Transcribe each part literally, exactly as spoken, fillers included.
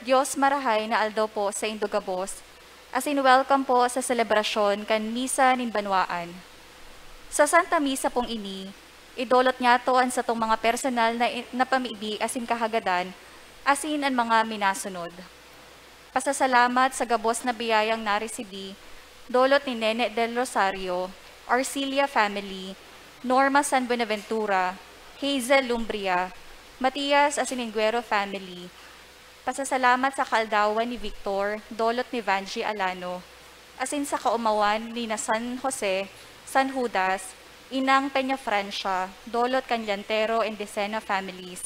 Dios marahay na aldaw po saindo gabos, asin welcome po sa selebrasyon kan Misa nin Banwaan. Sa Santa Misa pong ini, idolot niyato an satong mga personal na i-, na pamibi asin kahagadan, asin an mga minasunod. Pasasalamat sa gabos na biyayang naresibi, dolot ni Nene del Rosario, Arcilia family, Norma San Buenaventura, Hazel Lumbria, Matias asin Inguero family. Pasasalamat sa kaaldawan ni Victor, dolot ni Vangie Alano, asin sa kaomawan ni na San Jose, San Judas, Inang Peña Francia, dolot kan Llantero and Decena families.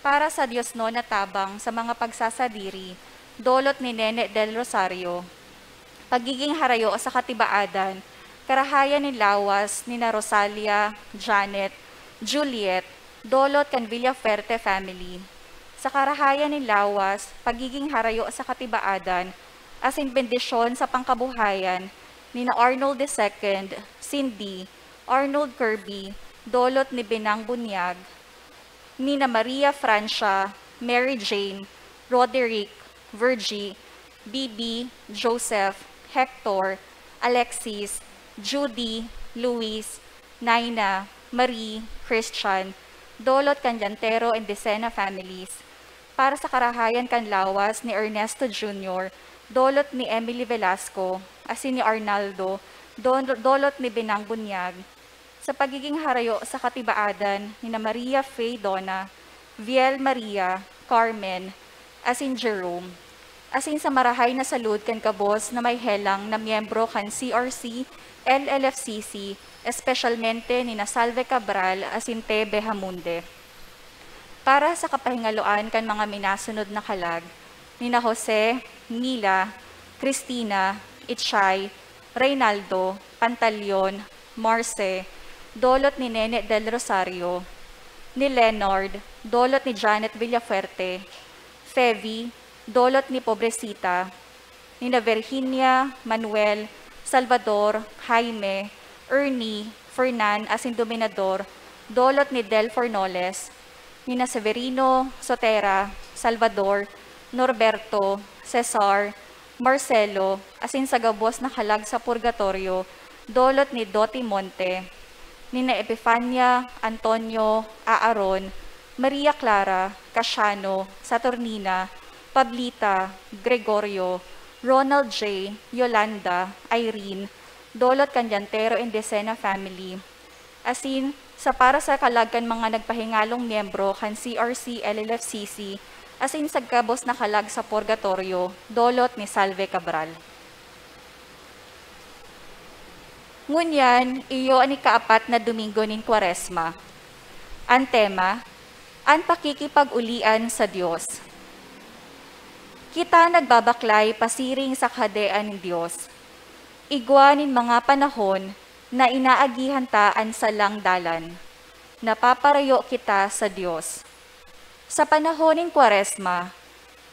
Para sa diosnon na tabang sa mga pagsasadiri, dolot ni Nene del Rosario. Pagiging harayo sa katibaadan, karahayan nin lawas ni na Rosalia, Janet, Juliet, dolot kan Villafuerte family. Sa karahayan nin lawas, pagiging harayo sa katibaadan, asin bendisyon sa pangkabuhayan ni na Arnold the second, Cindy, Arnold Kirby, dolot ni Benang Bunyag, ni na Maria Francia, Mary Jane, Roderick, Virgie, Bibi, Joseph, Hector, Alexis, Judy, Luis, Naina, Marie, Christian, dolot kan Llantero and Decena families. Para sa karahayan kan lawas ni Ernesto Junior, dolot ni Emily Velasco, asin ni Arnaldo, don-, dolot ni Benang Bunyag, sa pagiging harayo sa katibaadan ni na Maria Faye Dona, Viel Maria, Carmen, asin Jerome, asin sa marahay na salud kan gabos na may helang na miyembro kan C R C, L L F C C, espesyalmente ni na Salve Cabral asin Te Behamunde. Para sa kapahingaloan kan mga minasunod na kalag, ni na Jose, Mila, Cristina, Itchay, Reynaldo, Pantaleon, Marce, dolot ni Nene del Rosario, ni Leonard, dolot ni Janet Villafuerte, Fevy, dolot ni Pobrecita, ni na Virginia, Manuel, Salvador, Jaime, Ernie, Fernan asin Dominador, dolot ni Del Fornoles, ni na Severino, Sotera, Salvador, Norberto, Cesar, Marcelo, asin sa gabos na kalag sa purgatoryo, dolot ni Doti Monte, ni na Epifania, Antonio, Aaron, Maria Clara, Casiano, Saturnina, Pablita, Gregorio, Ronald J, Yolanda, Irene, dolot kan Llantero and Decena family, asin sa para sa kalag kan mga nagpahingalong miyembro kan C R C L L F C C, asin sa gabos na kalag sa purgatoryo, dolot ni Salve Cabral. Ngunyan, iyo an ikaapat na Domingo nin Kwaresma. An tema, an pakikipag-ulian sa Dios. Kita nagbabaklay pasiring sa Kahadean nin Dios. Igwa nin mga panahon na inaagihan ta an salang dalan. Napaparayo kita sa Dios. Sa panahon nin Kwaresma,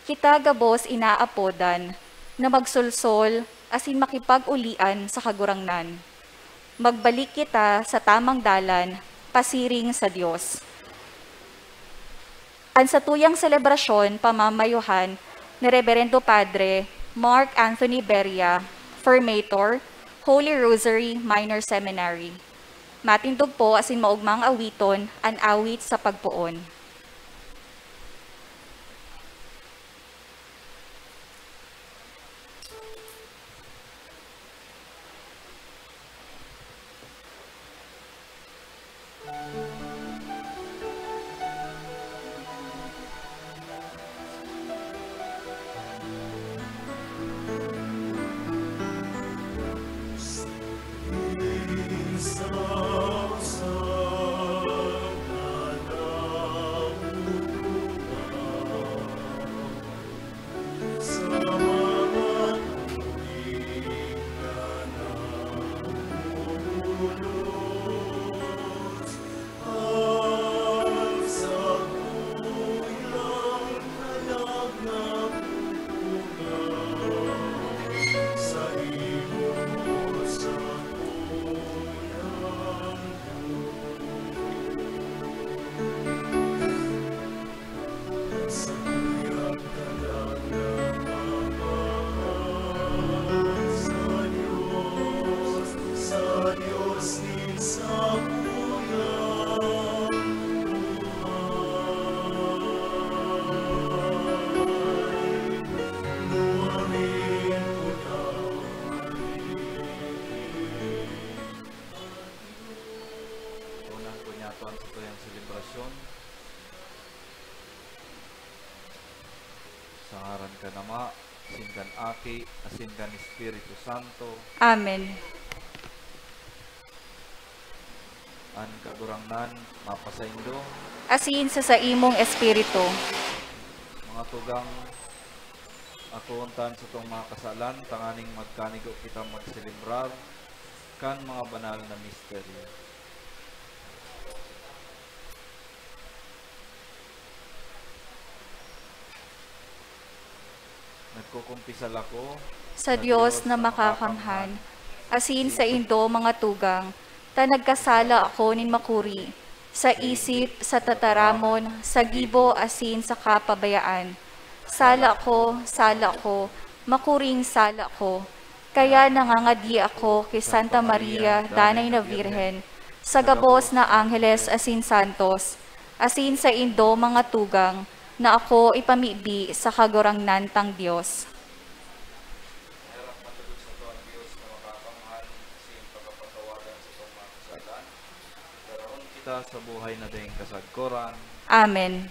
kita gabos inaapodan na magsolsol asin makipag-ulian sa Kagurangnan. Magbalik kita sa tamang dalan pasiring sa Dios. An satuyang selebrasyon pamamayuhan ni Reberendo Padre Mark Anthony Beria, Formator, Holy Rosary Minor Seminary. Matindog po asin maogmang awiton an awit sa pagpoon. Punyaton sa tuyang selebrasyon. Sa ngaran kan Ama, asin kan Aki, asin kan Espiritu Santo. Amen. An Kagurangnan mapasaindo. Asin sa saimong espiritu. Mga tugang, akoon ta an satong mga kasalan, tanganing magkanigo kita magselebrar kan mga banal na misteryo. Nagkukumpisal ako sa Dios na makakamhan, asin saindo, mga tugang, ta nagkasala ako nin makuri, sa isip, sa tataramon, sa gibo, asin sa kapabayaan. Sala ko, sala ko, makuring sala ko. Kaya nangangadi ako ki Santa Maria, Danay na Birhen, sa gabos na angheles asin santos, asin saindo, mga tugang, na ako ipamibi sa Kagurangnan tang Dios. Herak matubod sato an Dios na makakamhan, asin pakapatawadan satong mga kasalan. Darahon kita sa buhay na daing kasagkoran. Amen.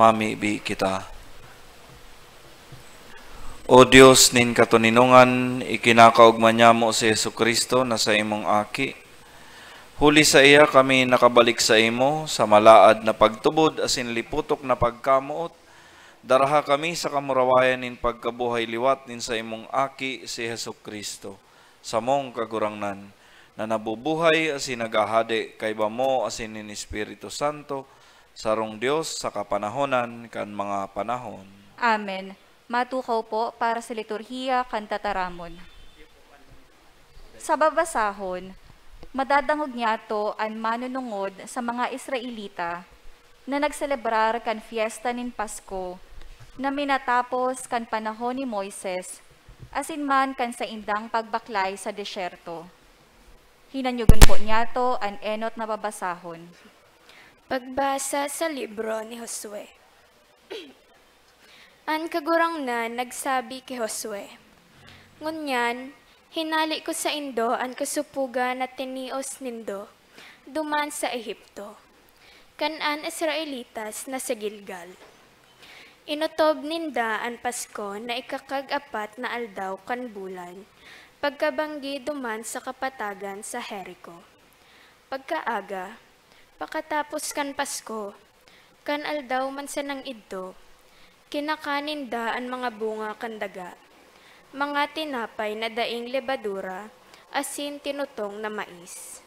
Mamibi kita. O Dios nin katoninongan, ikinakaogma niyamo si Jesu-Cristo na saimong Aki. Huli saiya kami nakabalik saimo, sa malaad na pagtubod asin liputok na pagkamoot. Daraha kami sa kamurawayan nin pagkabuhay liwat nin saimong Aki, si Jesu-Cristo, samong Kagurangnan, na nabubuhay asin naghahade kaiba mo asin nin Espiritu Santo, sarong Dios sa kapanahonan kan mga panahon. Amen. Matukaw po para sa liturhiya kan tataramon. Sa babasahon, madadangog niyato an manunungod sa mga Israelita na nagselebrar kan Fiesta nin Pasko na minatapos kan panahon ni Moises asin man kan saindang pagbaklay sa desyerto. Hinanyogon po niyato an enot na babasahon. Pagbasa sa libro ni Josue. An Kagurangnan nagsabi ki Josue, "Ngunyan, hinale ko saindo an kasopogan na tinios nindo duman sa Egipto, kan an Israelitas na sa Gilgal. Inotob ninda an Pasko na ikakag-apat na aldaw kan bulan, pagkabanggi duman sa kapatagan sa Jerico. Pagkaaga, pakatapos kan Pasko, kan aldaw man sanang idto, kinakan ninda an mga bunga kan daga, mga tinapay na daing lebadura, asin tinutong na mais.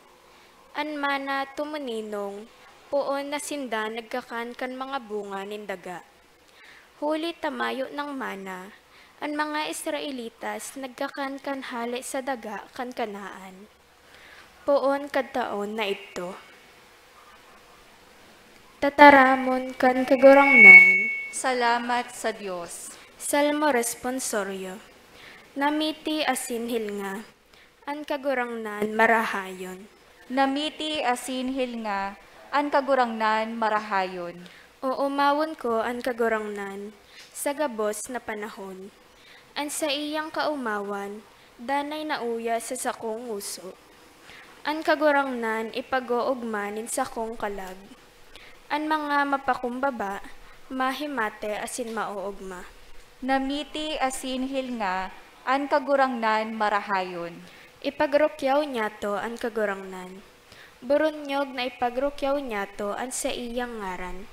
An mana tumuninong, poon na sinda nagkakan kan mga bunga nin daga. Huli ta mayo nang mana, an mga Israelitas nagkakan kan hale sa daga kan Canaan, poon kan taon na idto." Tataramon kan Kagurangnan. Salamat sa Dios. Salmo Responsorio. Namiti asin hilnga, an Kagurangnan marahayon. Namiti asin hilnga, an Kagurangnan marahayon. Oomawon ko an Kagurangnan sa gabos na panahon. An saiyang kaomawan danay nauya sa sakong ngoso. An Kagurangnan ipag-oogma nin sakong kalag. An mga mapakumbaba mahimate asin maoogma. Namiti asin hilnga an Kagurangnan marahayon. Ipagrukyaw niyato an Kagurangnan. Boronyog na ipagrukyaw niyato an saiyang ngaran.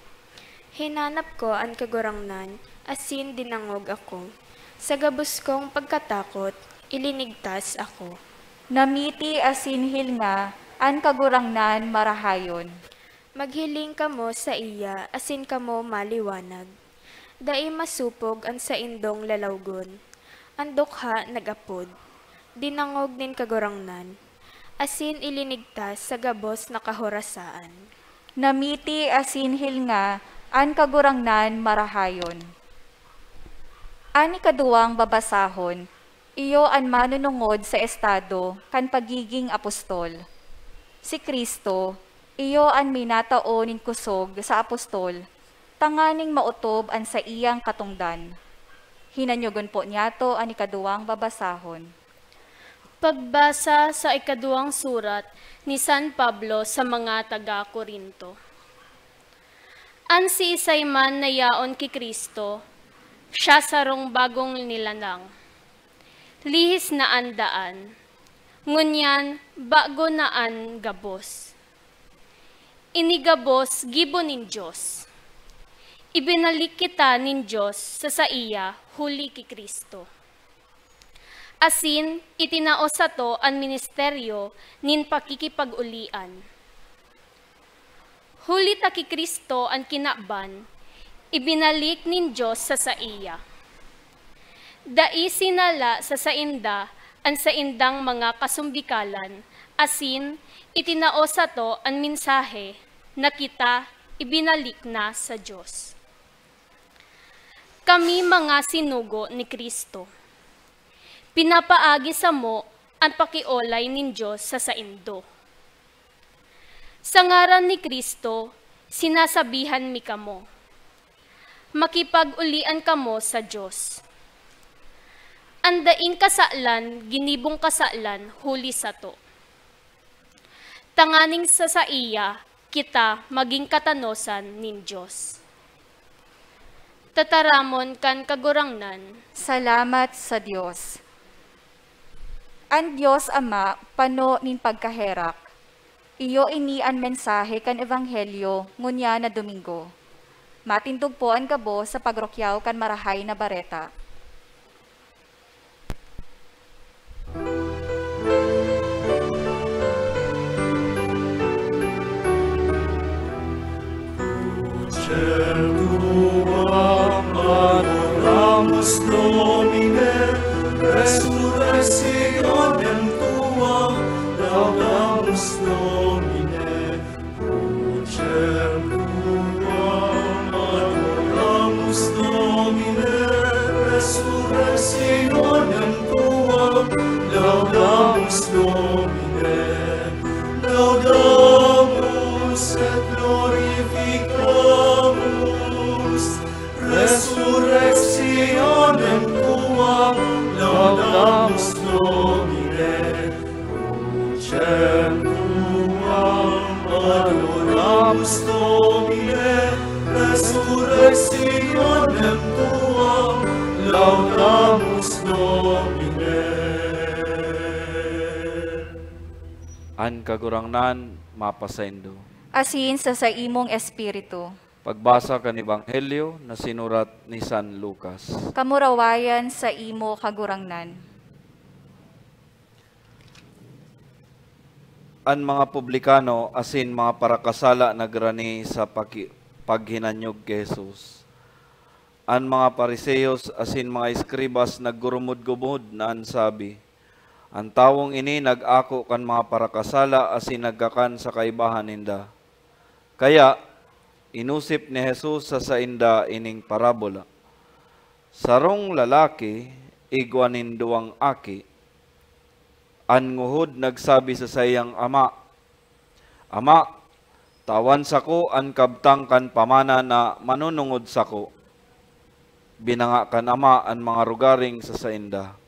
Hinanap ko an Kagurangnan, asin dinangog ako. Sa gabos kong pagkatakot, ilinigtas ako. Namiti asin hilnga an Kagurangnan marahayon. Maghiling kamo saiya, asin kamo maliwanag. Dai masopog an saindong lalawgon. An dukha nag-apod, dinangog nin Kagurangnan, asin ilinigtas sa gabos na kahorasaan. Namiti asin hilnga an Kagurangnan marahayon. An ikaduwang babasahon, iyo an manunungod sa estado kan pagiging apostol. Si Cristo, iyo an minatao nin kusog sa apostol, tanganing maotob an saiyang katongdan. Hinanyogon po niyato an ikaduwang babasahon. Pagbasa sa ikaduwang surat ni San Pablo sa mga taga-Corinto. An siisay man na yaon ki Cristo, siya sarong bagong nilalang. Lihis na an daan, ngunyan bago na an gabos. Ini gabos gibo nin Dios. Ibinalik kita nin Dios sa saiya huli ki Cristo. Asin itinao sato an ministeryo nin pakikipag-olian. Huli ta ki Cristo an kinaban, ibinalik nin Dios sa saiya. Dai sinala sa sainda an saindang mga kasumbikalan, asin itinao sato an mensahe na kita ibinalik na sa Dios. Kami mga sinugo ni Cristo, pinapaagi samo an pakiolay nin Dios sa saindo. Sa ngaran ni Cristo, sinasabihan mi kamo, makipag-olian kamo sa Dios. An daing kasalan, ginibong kasalan huli sato, tanganing sa saiya kita magin katanosan nin Dios. Tataramon kan Kagurangnan. Salamat sa Dios. An Dios Ama pano nin pagkaherak. Iyo ini an mensahe kan Ebanghelyo ngunyan na Domingo. Matindog po an gabos sa pagrukyaw kan Marahay na Bareta. Crucem tuam adoramus, Domine, resurrectionem tuam laudamus, Domine. Crucem tuam adoramus, Domine, resurrectionem tuam laudamus, Domine, laudamus et glorificamus resurrectionem tuam, laudamus, Domine. Crucem tuam adoramus, Domine, resurrectionem tuam, laudamus, Domine. An Kagurangnan mapasaindo. Asin sa saimong espiritu. Pagbasa kan Ebanghelyo na sinurat ni San Lucas. Kamurawayan saimo, Kagurangnan. An mga publikano asin mga parakasala nagrani sa paki-, paghinanyog ki Jesus. An mga Fariseos asin mga eskribas naggurumod-gumod na an sabi, "An tawong ini nag-ako kan mga parakasala asin nagkakan sa kaibahan ninda." Kaya, inosip ni Jesus sa sainda ining parabola, "Sarong lalaki igwa nin duwang aki. An nguhod nagsabi sa saiyang ama, 'Ama, tawan sako an kabtang kan pamana na manunungod sako.' Binanga kan ama an mga rogaring sa sainda.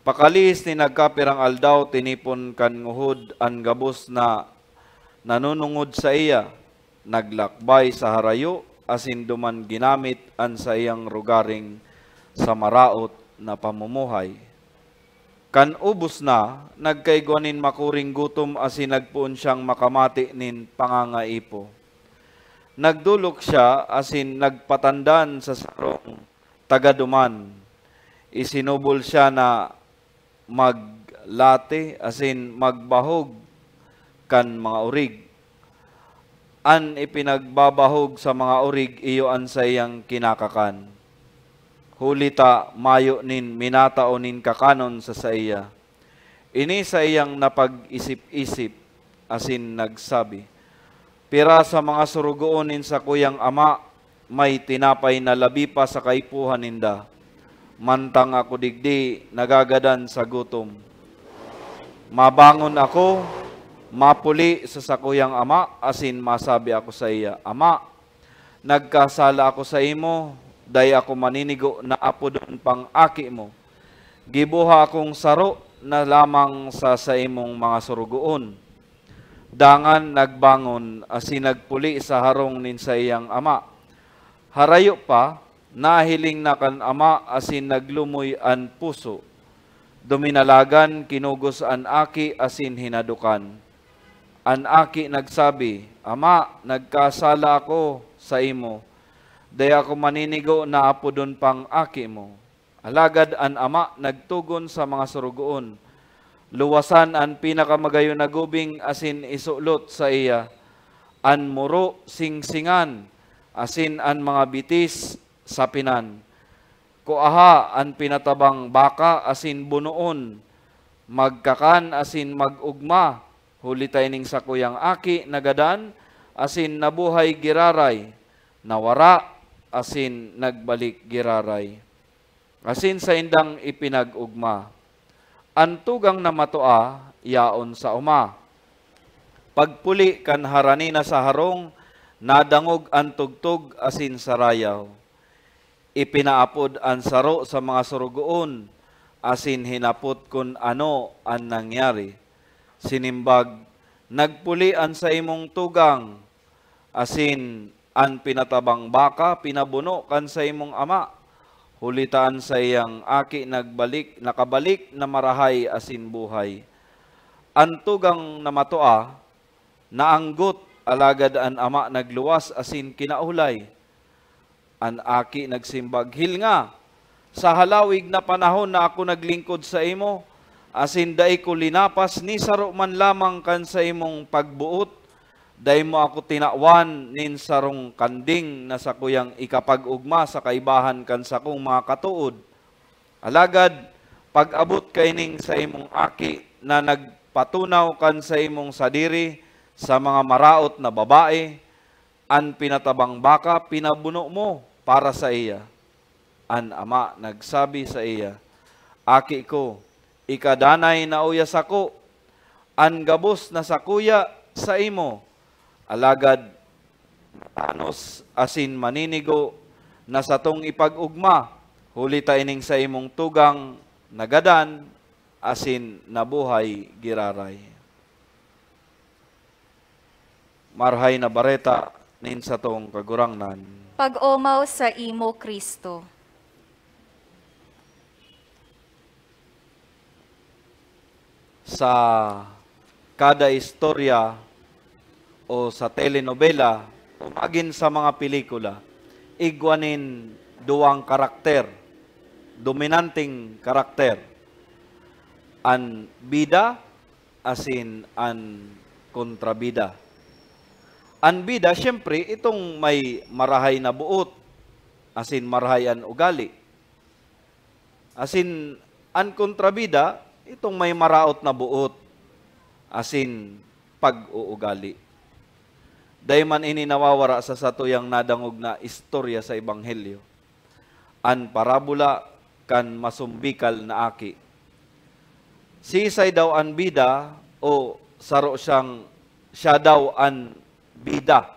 Pakalihis nin nagkapirang aldaw, tinipon kan nguhod an gabos na nanunungod saiya, naglakbay sa harayo asin duman ginamit an saiyang rogaring sa maraot na pamumuhay. Kan ubos na, nagkaigwa nin makuring gutom asin nagpoon siyang makamate nin pangangaipo. Nagdolok siya asin nagpatandan sa sarong taga-duman. Isinubol siya na maglate asin magbahog kan mga orig. An ipinagbabahog sa mga orig iyo an saiyang kinakakan. Huli ta mayo nin minatao nin kakanon sa saiya. Ini saiyang napag-isip-isip asin nagsabi, "Pira sa mga sorogoon nin sakuyang ama may tinapay na labi pa sa kaipuhan ninda, mantang ako digdi nagagadan sa gutom. Mabangon ako, mapuli sa sakuyang ama asin masabi ako saiya, 'Ama, nagkasala ako saimo, dai ako maninigo na apodon pang aki mo. Giboha akong saro na lamang sa saimong mga sorogoon.' Dangan nagbangon asin nagpuli sa harong nin saiyang ama. Harayo pa, nahiling na kan ama asin naglumoy an puso. Duminalagan, kinugos an aki asin hinadokan. An aki nagsabi, 'Ama, nagkasala ako saimo. Dai ako maninigo na apodon pang aki mo.' Alagad an ama nagtugon sa mga sorogoon, 'Luwasan an pinakamagayon na gubing asin isulot saiya an muro singsingan asin an mga bitis sapinan. Kuaha an pinatabang baka asin bunoon, magkakan asin mag-ogma, huli ta ining sakuyang aki nagadan asin nabuhay giraray, nawara asin nagbalik giraray.' Asin saindang ipinag-ogma, 'An tugang na matua yaon sa oma.' Pagpuli kan harani na sa harong, nadangog an tugtog asin sarayaw. Ipinaapod an saro sa mga sorogoon asin hinapot kun ano an nangyari. Sinimbag, 'Nagpuli an saimong tugang, asin an pinatabang baka pinabuno kan saimong ama, huli ta an saiyang aki nagbalik, nakabalik na marahay asin buhay. An tugang na matua naanggot, alagad an ama nagluwas asin kinaulay. An aki nagsimbag, 'Hilnga, sa halawig na panahon na ako naglingkod saimo, asin dai ko linapas ni saro man lamang kan saimong pagboot, dai mo ako tinawan nin sarong kanding na sakuyang ikapag-ogma sa kaibahan kan sakong mga katood. Alagad pag-abot kaining saimong aki na nagpatunaw kan saimong sadiri sa mga maraot na babae, an pinatabang baka pinabuno mo para saiya.' An ama nagsabi saiya, 'Aki ko, ika danay na uya sako. An gabos na sakuya saimo, alagad matanos asin maninigo na satong ipag-ogma, huli ta ining saimong tugang nagadan asin nabuhay giraray.'" Marahay na Bareta nin satong Kagurangnan. Pag-omaw saimo, Cristo. Sa kada istorya o sa telenobela o magin sa mga pelikula, igwa nin duwang karakter, dominanteng karakter, an bida asin an kontrabida. An bida, siyempre, itong may marahay na boot asin marahay an ugali. Asin an kontrabida, itong may maraot na boot asin pag-uugali. Dai man ini nawawara sa satuyang nadangog na istorya sa Ebanghelyo, an parabola kan masumbikal na aki. Siisay daw an bida, o saro siyang, siya daw an bida,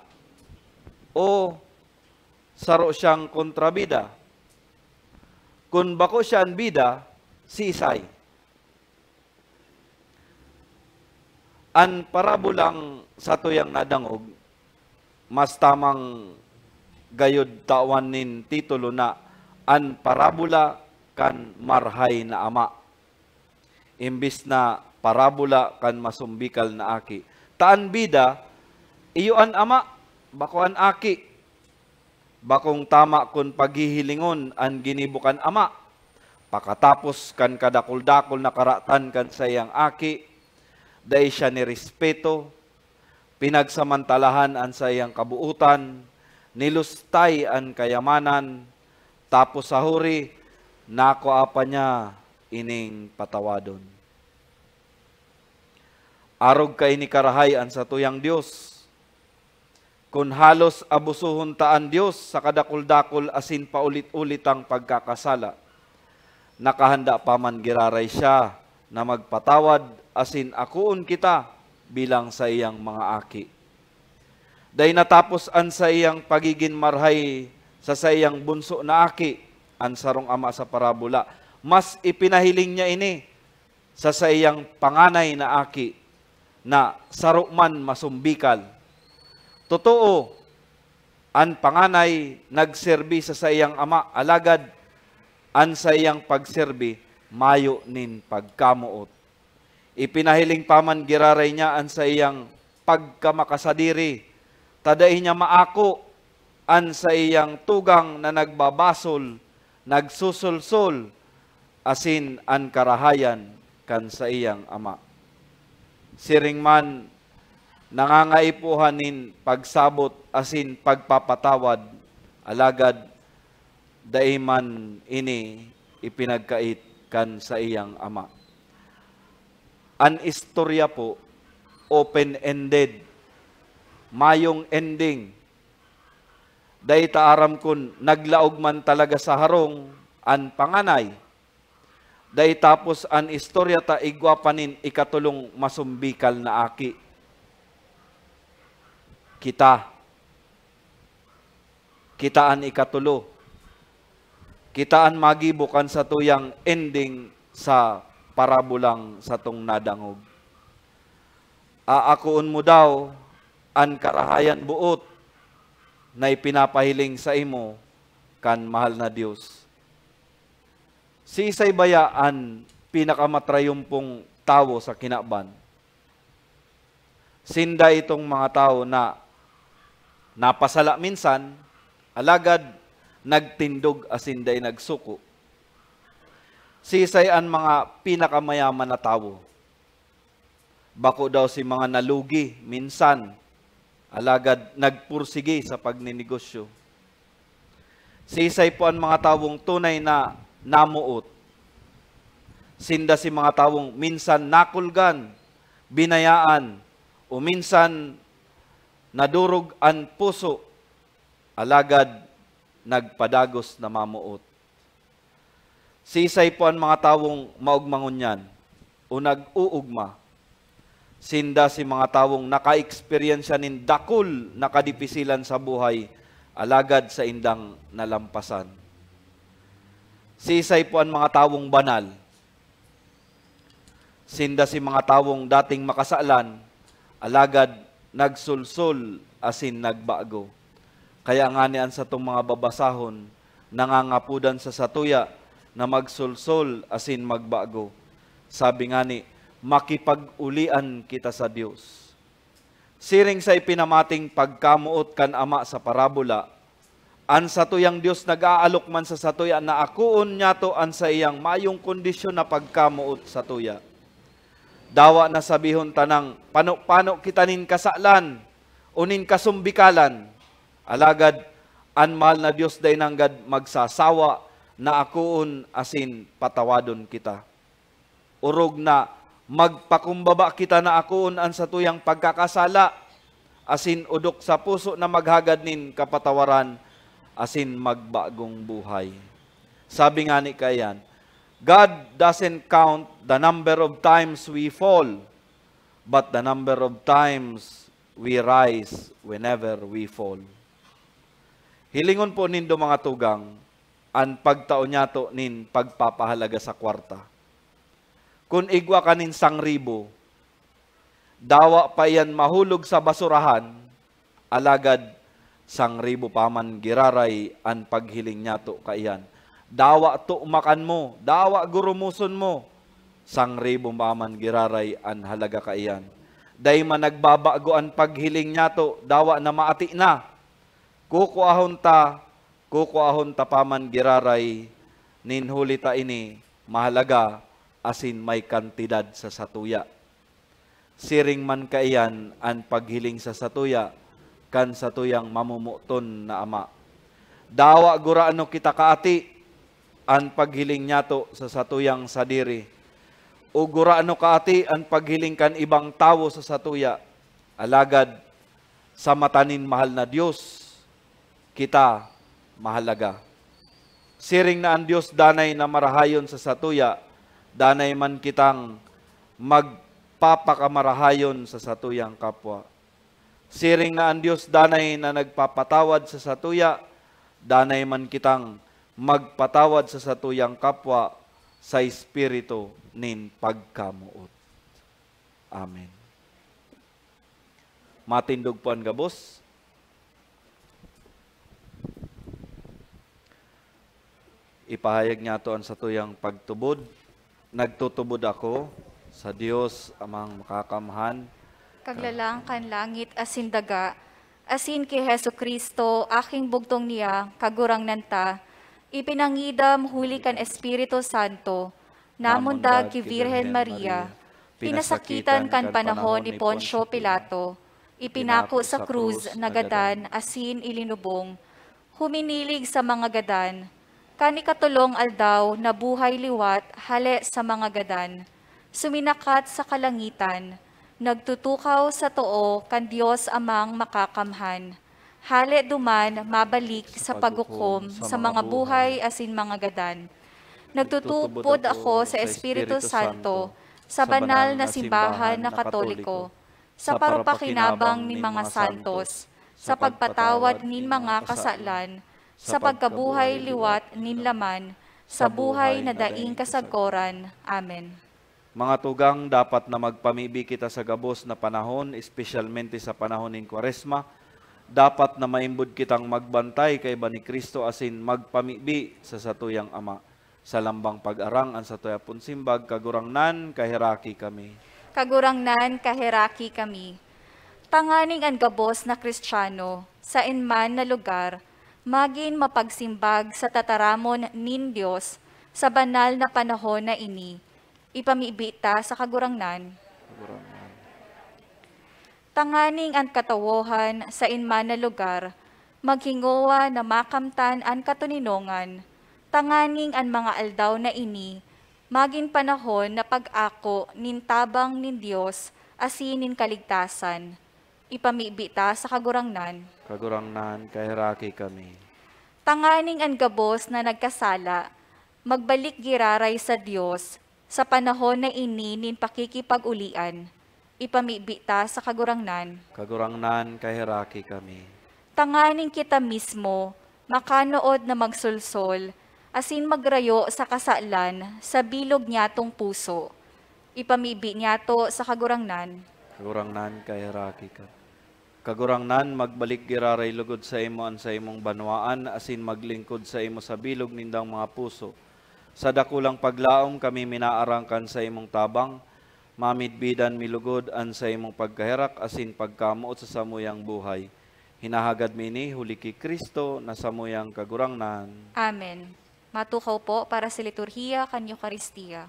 o saro siyang kontrabida? Kun bako siya an bida, siisay? An parabolang satuyang nadangog, mas tamang gayod tawan nin titulo na An parabola kan marhay na ama, imbis na parabola kan masumbikal na aki. Ta an bida, iyo an ama, bako an aki. Bakong tama kun paghihilingon an ginibo kan ama. Pakatapos kan kadakul-dakul na karatan kan saiyang aki, dai siya nirespeto, pinagsamantalahan an saiyang kabuotan, nilustay an kayamanan, tapos sa huri, nakua pa niya ining patawadon. Arog kaini karahay an satuyang Dios. Kun halos abusohon ta an Dios sa kadakul-dakul asin paulit-ulit tang pagkakasala, nakahanda pa man giraray siya na magpatawad asin akoon kita bilang saiyang mga aki. Dai natapos an saiyang pagigin marhay sa saiyang bunso na aki, an sarong ama sa parabola. Mas ipinahiling niya ini sa saiyang panganay na aki na saro man masumbikal. Totoo, an panganay nagserbi sa saiyang ama, alagad an saiyang pagserbi mayo nin pagkamoot. Ipinahiling pa man giraray niya an saiyang pagkamakasadiri, ta dai niya maako an saiyang tugang na nagbabasol, nagsusulsol, asin an karahayan kan saiyang ama. Siring man, nangangaipuhan nin pagsabot asin pagpapatawad, alagad dai man ini ipinagkait kan saiyang ama. An istorya po, open-ended, mayong ending. Dai ta aram kun naglaog man talaga sa harong an panganay. Dai tapos an istorya ta igwa pa nin ikatulong masumbikal na aki. Kita. Kita an ikatulo. Kita an magibo kan satuyang ending sa parabolang satong nadangog. Aakoon mo daw an karahayan boot na ipinapahiling saimo kan mahal na Dios. Siisay baya an pinakamatrayumpong tawo sa kinaban? Sinda itong mga tawo na napasala minsan, alagad nagtindog asin dai nagsuko. Siisay an mga pinakamayaman na tawo? Bako daw si mga nalugi minsan, alagad nagpursige sa pagninegosyo. Siisay po an mga tawong tunay na namoot? Sinda si mga tawong minsan nakulgan, binayaan, o minsan nadurog an puso, alagad nagpadagos na mamoot. Siisay po an mga tawong maogma ngunyan o nag-uugma? Sinda si mga tawong nakaeksperyensya nin dakul na kadipisilan sa buhay, alagad saindang nalampasan. Siisay po an mga tawong banal? Sinda si mga tawong dating makasalan, alagad nagsulsol asin nagbago. Kaya ngani an satong mga babasahon nangangapodan sa satuya na magsulsol asin magbago. Sabi ngani, makipag-ulian kita sa Dios. Siring sa ipinamating pagkamoot kan ama sa parabola, an satuyang Dios nag-aalok man sa satuya na akoon niyato an saiyang mayong kondisyon na pagkamoot satuya. Dawa na sabihon tanang pano-pano kita nin kasalan o nin kasumbikalan, alagad an mahal na Dios dai nanggad magsasawa na akoon asin patawadon kita. Orog na magpakumbaba kita na akoon an satuyang pagkakasala, asin odok sa puso na maghagad nin kapatawaran asin magbagong buhay. Sabi ngani kaiyan, "God doesn't count the number of times we fall, but the number of times we rise whenever we fall." Hilingon po nindo, mga tugang, an pagtao niyato nin pagpapahalaga sa kwarta. Kun igwa ka nin sangribo, dawa pa iyan mahulog sa basurahan, alagad sangribo pa man giraray an paghiling niyato kaiyan. Dawa tumakan mo, dawa gurumoson mo. Sangribo pa man giraray an halaga kaiyan. Dai man nagbabago an paghiling niyato, dawa na maati na. Kukuahon ta, kukuahon ta pa man giraray, nin huli ta ini mahalaga asin may kantidad sa satuya. Siring man kaiyan an paghiling sa satuya kan satuyang mamomoton na Ama. Dawa gurano kita kaati an paghiling niyato sa satuyang sadiri, o gurano kaati an paghiling kan ibang tawo sa satuya, alagad sa mata nin mahal na Dios, kita mahalaga. Siring na an Dios danay na marahayon sa satuya, danay man kitang magpapakamarahayon sa satuyang kapwa. Siring na an Dios danay na nagpapatawad sa satuya, danay man kitang magpatawad sa satuyang kapwa sa espiritu nin pagkamoot. Amen. Matindog po an gabos. Ipahayag niyato an satuyang pagtubod. Nagtutubod ako sa Dios Amang Makakamhan, Kaglalang kan langit asin daga, asin ki Jesu-Cristo, aking bugtong niya, Kagurangnan ta, ipinangidam huli kan Espiritu Santo, namundag ki Virgen Maria, pinasakitan kan panahon ni Poncio Pilato, ipinako sa krus, nagadan asin ilinubong. Huminilig sa mga gadan. Kan ikatolong aldaw, nabuhay liwat hale sa mga gadan. Suminakat sa kalangitan. Nagtutukaw sa too kan Dios Amang Makakamhan. Hale duman mabalik sa paghukom sa mga buhay asin mga gadan. Nagtutubod ako sa Espiritu Santo, sa banal na simbahan na Katoliko, sa parapakinabang nin mga santos, sa pagpatawad nin mga kasalan, sa pagkabuhay liwat nin laman, sa buhay na daing kasagkoran. Amen. Mga tugang, dapat na magpamibi kita sa gabos na panahon, espesyalmente sa panahon nin Kwaresma. Dapat na maimbod kitang magbantay kaiba ni Cristo asin magpamibi sa satuyang Ama. Sa lambang pag-arang an satuya pong simbag, Kagurangnan, kaheraki kami. Kagurangnan, kaheraki kami. Tanganing an gabos na Kristiyano, saen man na lugar, magin mapagsimbag sa tataramon nin Dios sa banal na panahon na ini, ipamibi ta sa Kagurangnan. Kagurangnan. Tanganing an katawohan saen man na lugar maghingowa na makamtan an katoninongan, tanganing an mga aldaw na ini magin panahon na pag-ako nin tabang nin Dios asin nin kaligtasan. Ipamibi ta sa Kagurangnan. Kagurangnan, kaheraki kami. Tanganing an gabos na nagkasala magbalik giraray sa Dios sa panahon na ini nin pakikipag-olian. Ipamibi ta sa Kagurangnan. Kagurangnan, kaheraki kami. Tanganing kita mismo makanood na magsolsol asin magrayo sa kasalan sa bilog niyatong puso. Ipamibi niyato sa Kagurangnan. Kagurangnan, kaheraki ka. Kagurangnan, magbalik giraray lugod saimo an saimong banwaan asin maglingkod saimo sa bilog nindang mga puso. Sa dakulang paglaom kami minaarang kan saimong tabang, mamidbidan mi lugod an saimong pagkaherak asin pagkamoot sa samuyang buhay. Hinahagad mi ini huli ki Cristo na samuyang Kagurangnan. Amen. Matukaw po para sa liturhiya kan Eukaristia.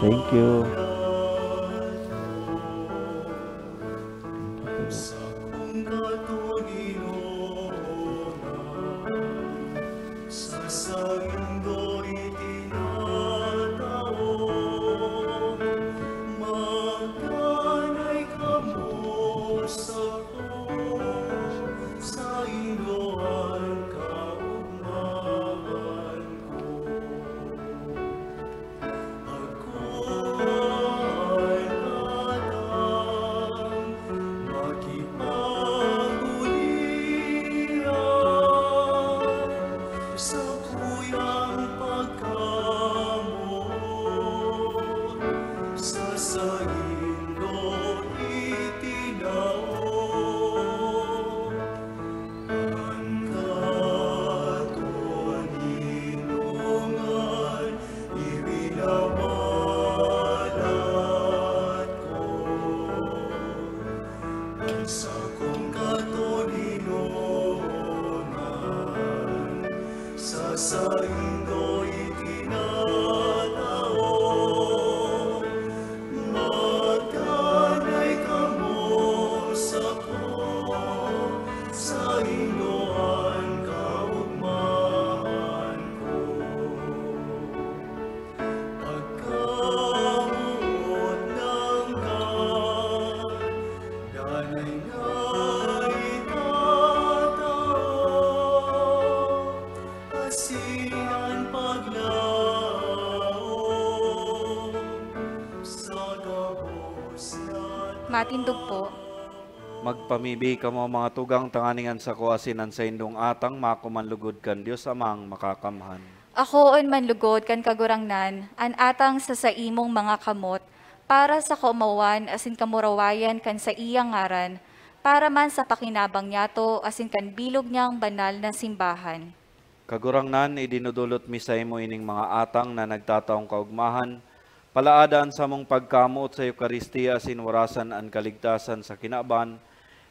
Thank you. Sa saindo itinatao, magdanay kamo sako, saindo an kaogma. Kuyang pagkamoot sa saindo itinao. An katoninongan ibinabalat ko. An sakong katoninongan sa saindo itinatao. Magdanay kamo sako, saindo an kaogmahan ko. Pagkamoot nanggad, danay na itatao, asin an paglaom sa gabos na Matindog po. Magpamibi kamo, mga tugang, tanganing an sako asin an saindong atang makuman lugod kan Dios Amang Makakamhan. Akoon man lugod kan Kagurangnan an atang sa saimong mga kamot, para sa kaomawan asin kamurawayan kan saiyang ngaran, para man sa pakinabang niyato asin kan bilog niyang banal na simbahan. Kagurangnan, idinudulot mi saimo ining mga atang na nagtataong kaogmahan, palaada an samong pagkamoot sa Eukaristia asin warasan an kaligtasan sa kinaban.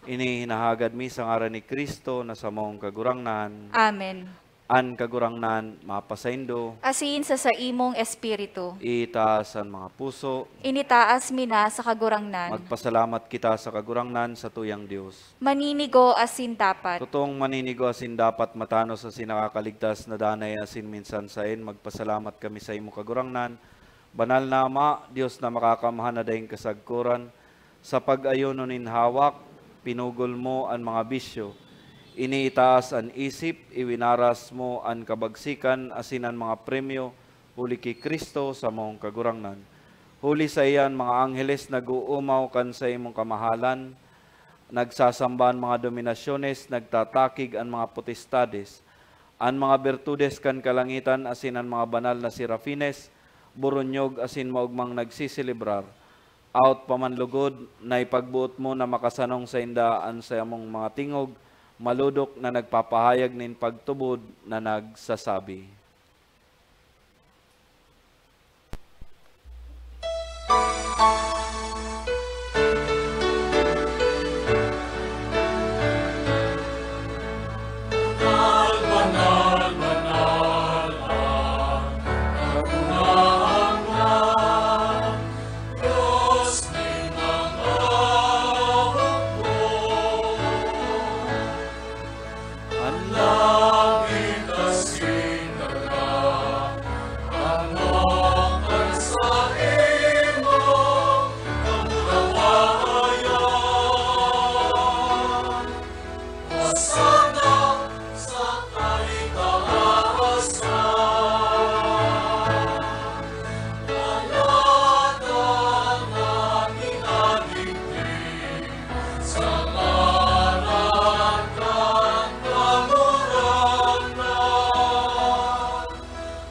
Ini hinahagad mi sa ngaran ni Cristo na samong Kagurangnan. Amen. An Kagurangnan mapasaindo. Asin sa saimong espiritu. Itaas an mga puso. Initaas mi na sa Kagurangnan. Magpasalamat kita sa Kagurangnan, satuyang Dios. Maninigo asin dapat. Totoong maninigo asin dapat, matanos asin nakakaligtas na danay asin minsan saen, magpasalamat kami saimo, Kagurangnan. Banal na Ama, Dios na makakamhan na daing kasagkoran, sa pag-ayuno nin hawak, pinugol mo an mga bisyo. Ini itaas an isip, iwinaras mo an kabagsikan asin an mga premyo, huli ki Cristo, samong Kagurangnan. Huli saiya an mga angheles nag-oomaw kan saimong kamahalan, nagsasamba an mga dominasyones, nagtatakig an mga potestades. An mga bertudes kan kalangitan asin an mga banal na serafines, boronyog asin maogmang nagseselebrar. Awot pa man lugod, naipagboot mo na makasanong sainda an samong mga tingog, malodok na nagpapahayag nin pagtubod na nagsasabi. An langit asin daga, ano an saimong kamurawayan? Hosana sa kaitaasan. Alagad an minaligtas sa ngaran kan Kagurangnan.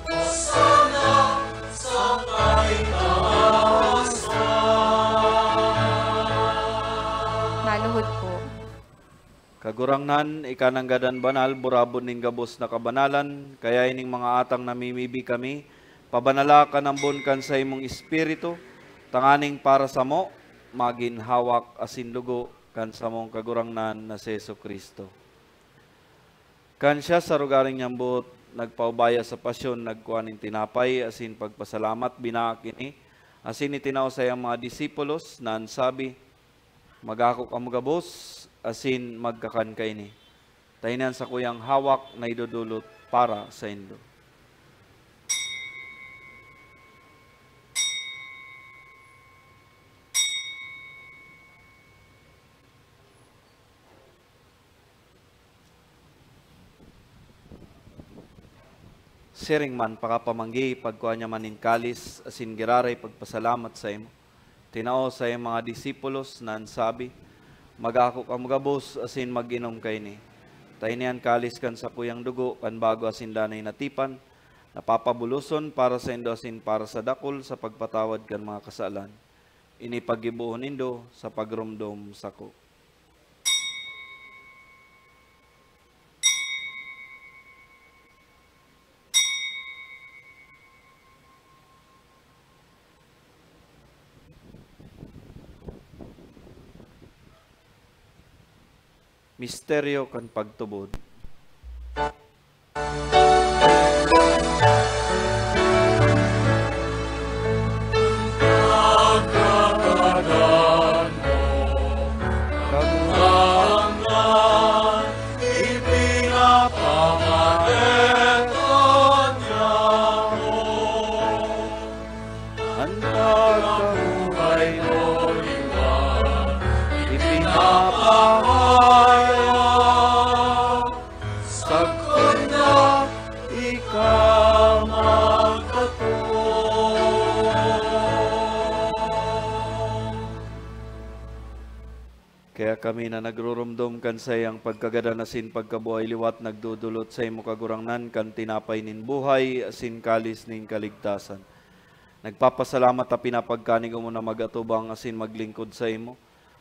Hosana sa kaitaasan. Maluhod po. Kagurangnan, ika nanggad an banal, burabod nin gabos na kabanalan, kaya ining mga atang namimibi kami, pabanala kan ambon kan saimong Espiritu, tanganing para samo, magin hawak asin lugo kan samong Kagurangnan na si Jesu-Cristo. Kan siya sa rogaring niyang boot nagpaubaya sa pasyon, nagkua nin tinapay asin pagpasalamat, binaak ini, asin itinao sa iyang mga disipulos, na an sabi, "Mag-ako kamo gabos asin magkakan kaini. Ta ini an sakuyang hawak na idodolot para saindo." Siring man, pakapamanggi, pagkua niya man nin kalis asin giraray pagpasalamat saimo, tinao sa iyang mga disipulos na an sabi, "Mag-ako kamo gabos asin mag-inom kaini. Ta ini an kalis kan sakuyang dugo, kan bago asin danay na tipan, na papabuloson para saindo asin para sa dakul sa pagpatawad kan mga kasalan. Ini paggibohon nindo sa pagromdom sako. Misteryo kan pagtubod. An pagkabuhay mo liwat, ipinapahayag, sagkod na ika magdatong. Kaya kami na nagruromdom kan saiyang pagkagadan asin pagkabuhay liwat, nagdodolot saimo, Kagurangnan, kan tinapay nin buhay asin kalis nin kaligtasan. Nagpapasalamat ta pinapagkanigo mo na mag-atubang asin maglingkod saimo.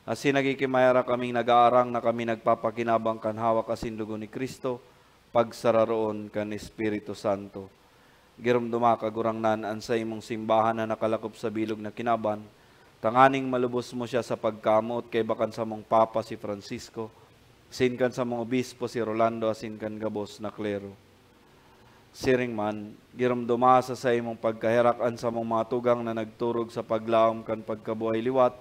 Asin nagkikimaherak kaming nag-aarang na kami nagpapakinabang kan hawak asin dugo ni Cristo, pagsararoon kan Espiritu Santo. Giromdoma, Kagurangnan, an saimong simbahan na nakalakop sa bilog na kinaban, tanganing malubos mo siya sa pagkamoot kaiba kan samong Papa si Francisco, asin kan samong Obispo si Rolando, asin kan gabos na klero. Siring man, giromdoma sa saimong pagkaherak an samong mga tugang na nagturog sa paglaom kan pagkabuhay liwat,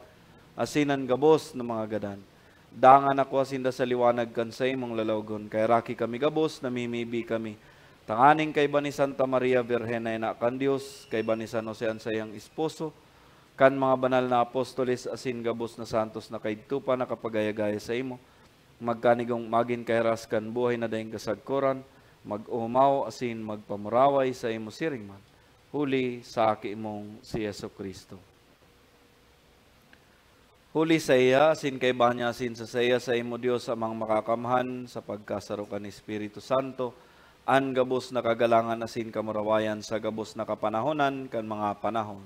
asin an gabos na mga gadan. Dangan ako asin da sa liwanag kan saimong lalawgon. Kaheraki kami gabos, namimibi kami, tanganing kaiba ni Santa Maria Birhen na ina kan Dios, kaiba ni San Jose an saiyang esposo, kan mga banal na apostoles asin gabos na santos na kaidto pa nakapagaya-gaya saimo, magkanigong magin kahiras kan buhay na daing kasagkoran, mag-omaw asin magpamuraway saimo siring man, huli sa Aki mong si Jesu-Cristo. Huli saiya, asin kaiba niya, asin sa saiya, saimo, Dios Amang Makakamhan, sa pagkasaro kan Espiritu Santo, an gabos na kagalangan asin kamurawayan sa gabos na kapanahonan kan mga panahon.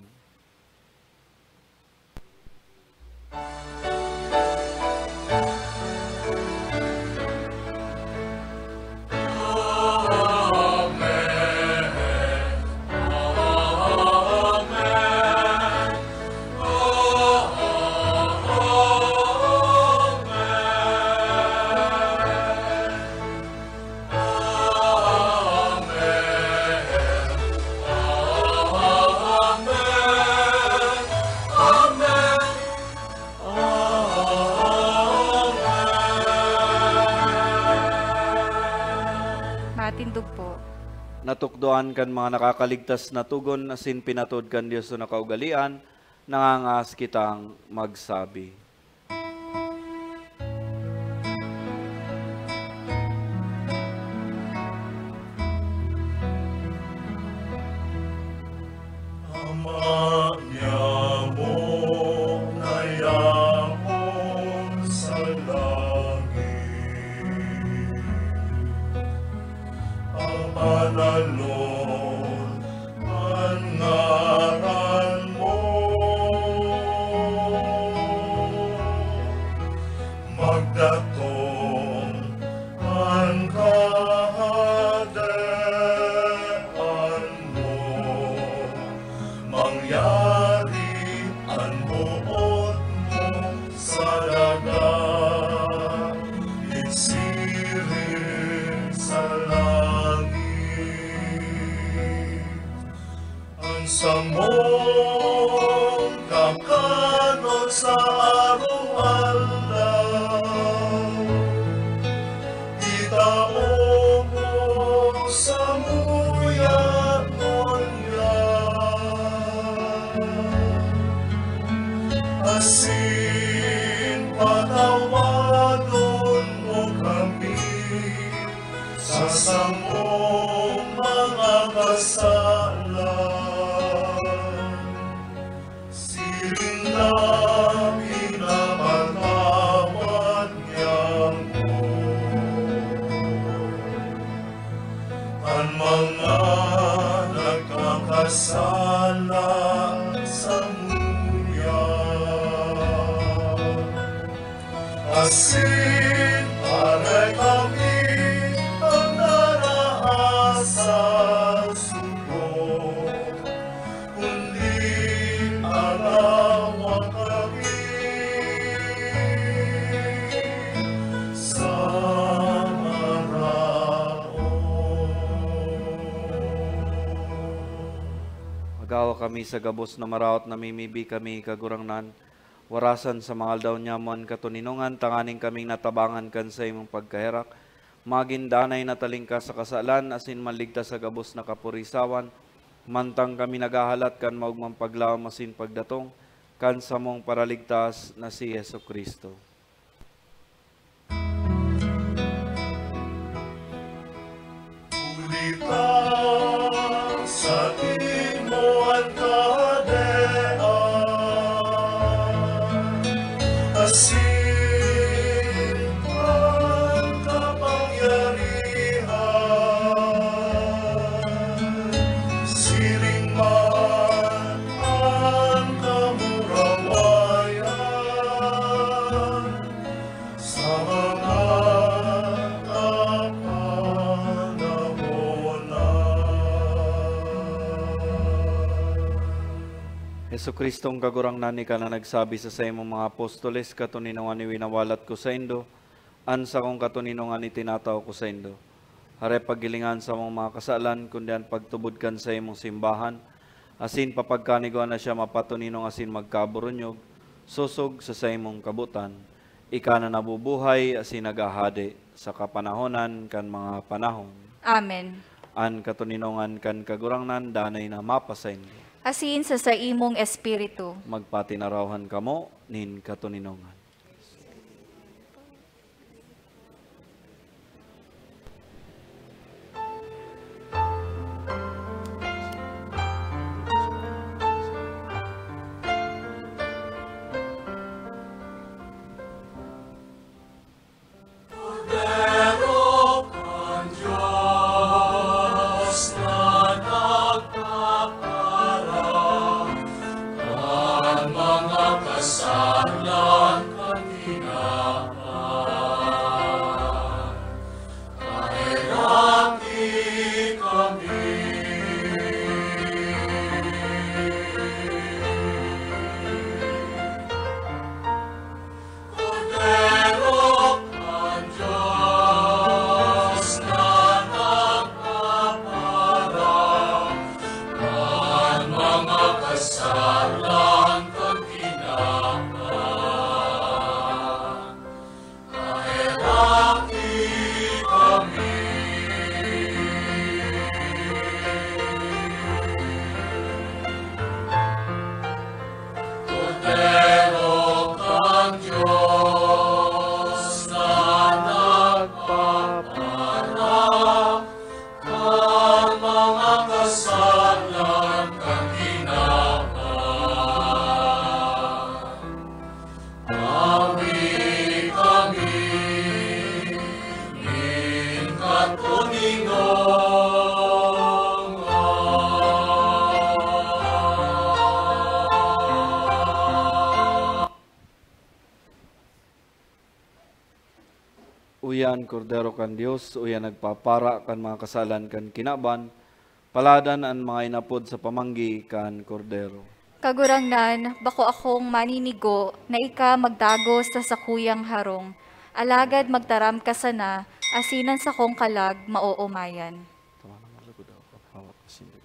Matindog po. Natukdoan kan mga nakakaligtas na togon asin pinatod kan Dios na kaugalean, nangangahas kitang magsabi. Ama niamo na yaon sa langit, apananon an ngaran mo, magdatong an kahadean mo, mangyari an boot mo sa daga, siring sa langit. An samong kakanon sa araw-araw, itao mo samuya ngunyan, asin patawadon mo kami sa samong mga kasalan, siring na pinapatawad niamo. Kasala samuya, asin aray kami an naraas sa sugo, kundi alawa kami sa maraot. Magawa kami sa gabos na maraot, namimibi kami, Kagurangnan, warasan sa mga aldaw niya mo an katoninongan, tanganing kaming natabangan kan saimong pagkaherak, magin danay na talingkas sa kasalan, asin maligtas sa gabos na kapurisawan, mantang kami naghahalat kan maogmang paglaom asin pagdatong kan samong Paraligtas na si Jesu-Cristo. Huli ta saimo an kahadean, asin an kapangyarihan, siring man an kamurawayan sa mga kapanahonan. Jesu-Cristong Kagurangnan, ika na nagsabi sa saimong mga apostoles, "Katoninongan iwinawalat ko saindo, an sakong katoninongan itinatao ko saindo." Hare paghilinga an samong mga kasalan, kundi an pagtubod kan saimong simbahan, asin papagkanigoan na siya mapatoninong asin magkaburunyog, sosog sa saimong kabotan. Ika na nabubuhay asin naghahade sa kapanahonan kan mga panahon. Amen. An katoninongan kan Kagurangnan danay na mapasaindo. Asin sa saimong espiritu. Magpatinarawan kamo nin katoninongan. Kordero kan Dios na nagpapara kan mga kasalan kan tinawan, kaheraki kami. Kordero kan Dios na nagpapara kan mga kasalan kan tinawan, kaheraki kami. Kordero kan Dios na nagpapara kan mga kasalan kan tinawan, awi kami nin katoninongan. Uya an Kordero kan Dios, uya nagpapara kan mga kasalan kan kinaban, paladan an mga inapod sa pamanggi kan Kordero. Kagurangnan, bako akong maninigo na ika magdagos sa sakuyang harong, alagad magtaram ka sana, asin an sakong kalag maoomayan. Tama na, malugod ako, hawak ko sindi.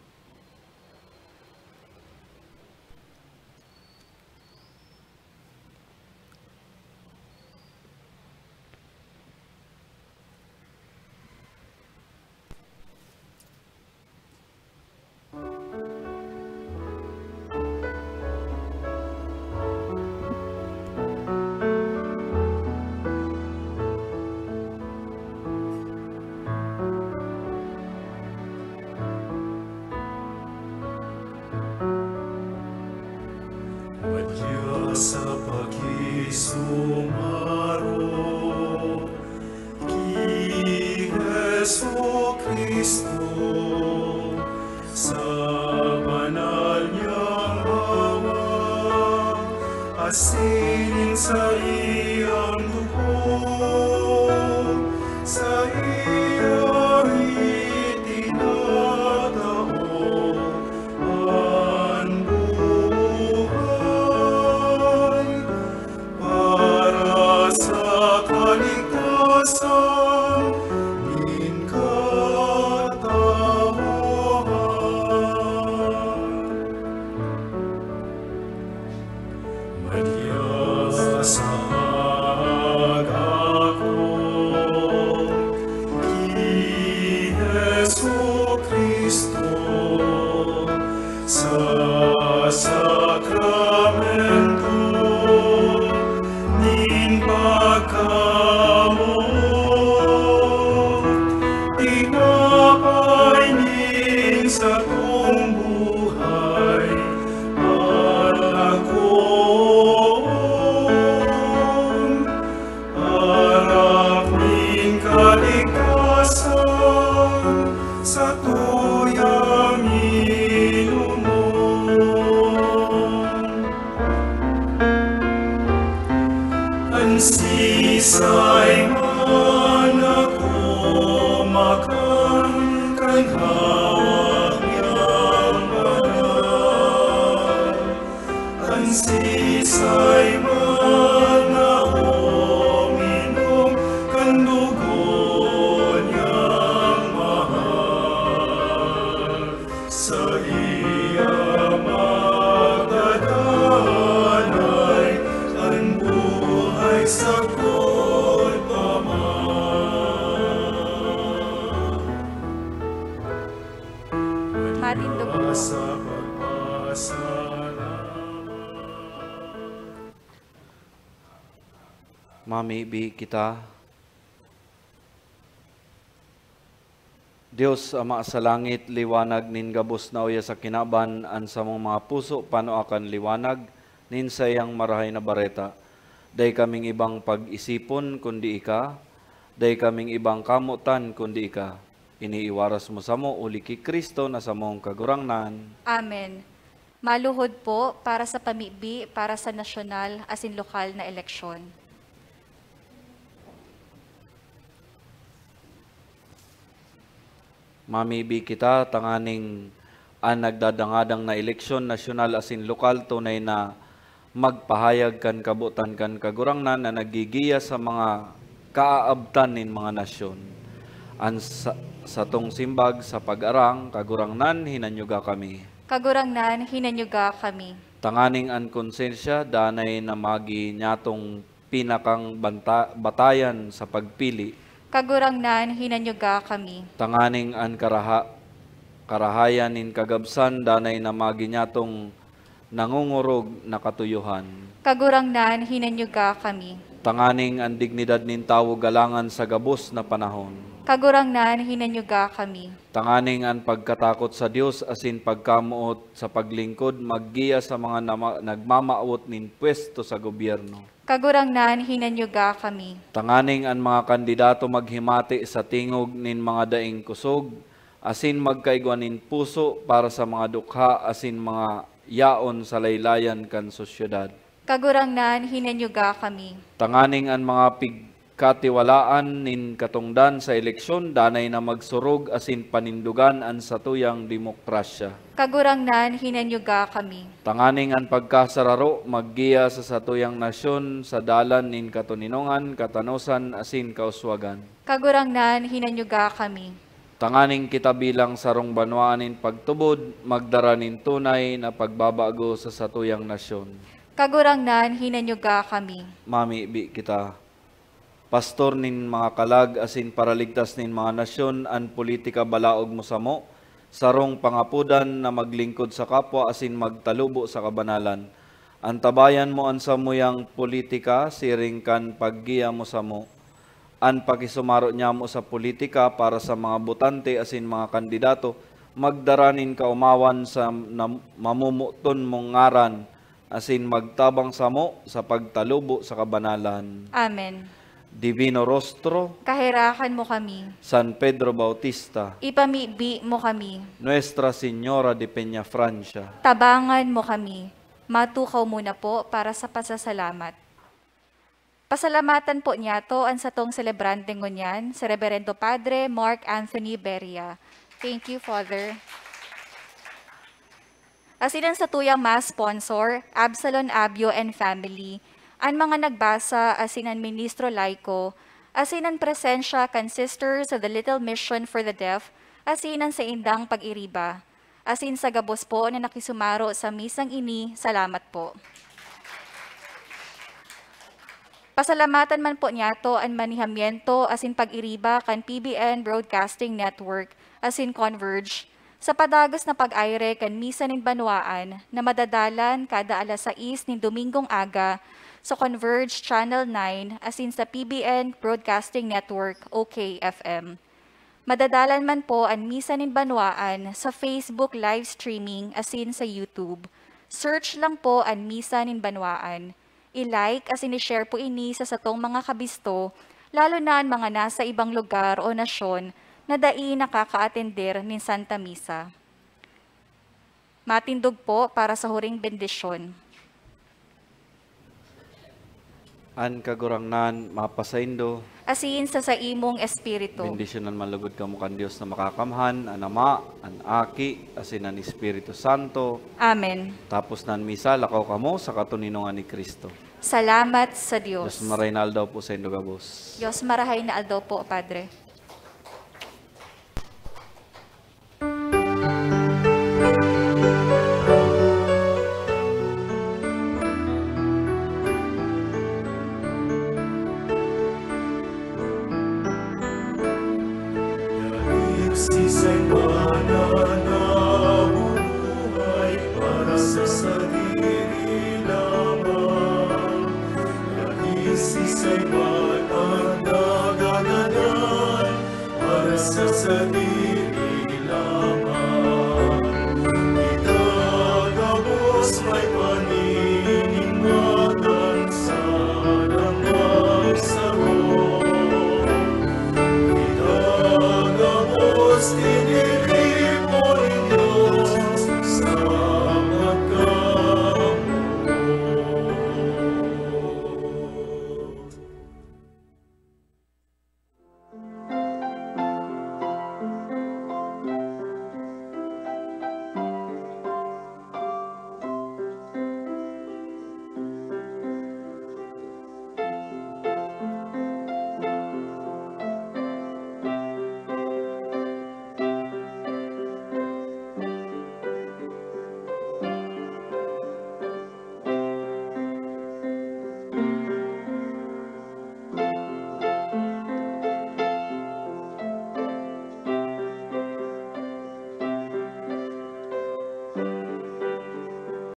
Asin saiyang dugo, saiya itinatao an buhay para sa kaligtasan nin katawohan. Madya sa pag-ako ki Jesu-Cristo sa sakramento nin pagkamoot, tinapay nin satong buhay, paglakoon, arap nin kaligtasan, satuyang inomon. An sisay man na kumakan kan hawak niyang banal, an sisay man na uminom kan dugo niyang mahal, saiya magdadanay an buhay sagkod pa man. Matindog po. Sa pagpasalamat. Mamibi kita. Dios, Ama sa langit, liwanag nin gabos na uya sa kinaban, an samong mga puso panoa kan liwanag nin saiyang Marahay na Bareta. Dai kaming ibang pag-isipon kundi ika, dai kaming ibang kamotan kundi ika. Ini iwaras mo samo huli ki Cristo na samong Kagurangnan. Amen. Maluhod po para sa pamibi, para sa nasyonal asin lokal na eleksyon. Mamibi kita tanganing an nagdadangadang na eleksyon nasyonal asin lokal tunay na magpahayag kan kabotan kan Kagurangnan na naggigiya sa mga kaaabtan nin mga nasyon. An sa-, satong simbag sa pag-arang, Kagurangnan, hinanyuga kami. Kagurangnan, hinanyuga kami. Tanganing an konsensya danay na magi nyatong pinakang banta-, batayan sa pagpili. Kagurangnan, hinanyuga kami. Tanganing an karaha-, karahayan nin kagabsan danay na magi nyatong nangongorog na katuyohan. Kagurangnan, hinanyuga kami. Tanganing an dignidad nin tawo galangan sa gabos na panahon. Kagurangnan, hinanyuga kami. Tanganing an pagkatakot sa Dios asin pagkamoot sa paglingkod maggiya sa mga nama-, nagmamawot nin pwesto sa gobyerno. Kagurangnan, hinanyuga kami. Tanganing an mga kandidato maghimati sa tingog nin mga daing kusog, asin magkaigwa nin puso para sa mga dukha asin mga yaon sa laylayan kan sosyedad. Kagurangnan, hinanyuga kami. Tanganing an mga pigkatiwalaan nin katongdan sa eleksyon danay na magsurog asin panindogan an satuyang demokrasya. Kagurangnan, hinanyuga kami. Tanganing an pagkasararo maggiya sa satuyang nasyon sa dalan nin katoninongan, katanosan, asin kauswagan. Kagurangnan, hinanyuga kami. Tanganing kita bilang sarong banwaan nin pagtubod, magdara nin tunay na pagbabago sa satuyang nasyon. Kagurangnan, hinanyuga kami. Mamibi kita. Pastor nin mga kalag asin paraligtas nin mga nasyon, an politika balaog mo samo, sarong pangapodan na maglingkod sa kapwa asin magtalubo sa kabanalan. Antabayan mo an samuyang politika siring kan paggiya mo samo. An pakisumaro nyamo sa politika para sa mga botante asin mga kandidato magdara nin kaomawan sa nam-, mamomoton mong ngaran asin magtabang samo sa pagtalubo sa kabanalan. Amen. Divino Rostro, kaherakan mo kami. San Pedro Bautista, ipamibi mo kami. Nuestra Señora de Peñafrancia, tabangan mo kami. Matukaw muna po para sa pasasalamat. Pasalamatan po niyato an satong selebrante ngunyan, si Reberendo Padre Mark Anthony Beria. Thank you, Father. Asin an satuyang mass sponsor, Absalon Abio and family, an mga nagbasa asin an ministro laiko, asin an presensya kan Sisters of the Little Mission for the Deaf, asin an saindang pag-iriba. Asin sa gabos po na nakisumaro sa misang ini, salamat po. Pasalamatan man po niyato an manihamiento asin pag-iriba kan P B N Broadcasting Network asin Converge sa padagos na pag-aire kan Misa nin Banwaan na madadalan kada alas sais nin Domingong aga sa Converge Channel nine asin sa P B N Broadcasting Network o K F M. Madadalan man po an Misa nin Banwaan sa Facebook live streaming asin sa YouTube. Search lang po an Misa nin Banwaan. I-like asin i-share po ini sa satong mga kabisto, lalo na an mga nasa ibang lugar o nasyon na dai nakakaatender nin Santa Misa. Matindog po para sa huring bendisyon. An Kagurangnan mapasaindo. Asin sa saimong espiritu. Bendisyonan man lugod kamo kan Dios na Makakamhan, an Ama, an Aki, asin an Espiritu Santo. Amen. Tapos na an misa, lakaw kamo sa katoninongan ni Cristo. Salamat sa Dios. Dios marahay na aldaw po saindo gabos. Dios marahay na aldaw po, Padre.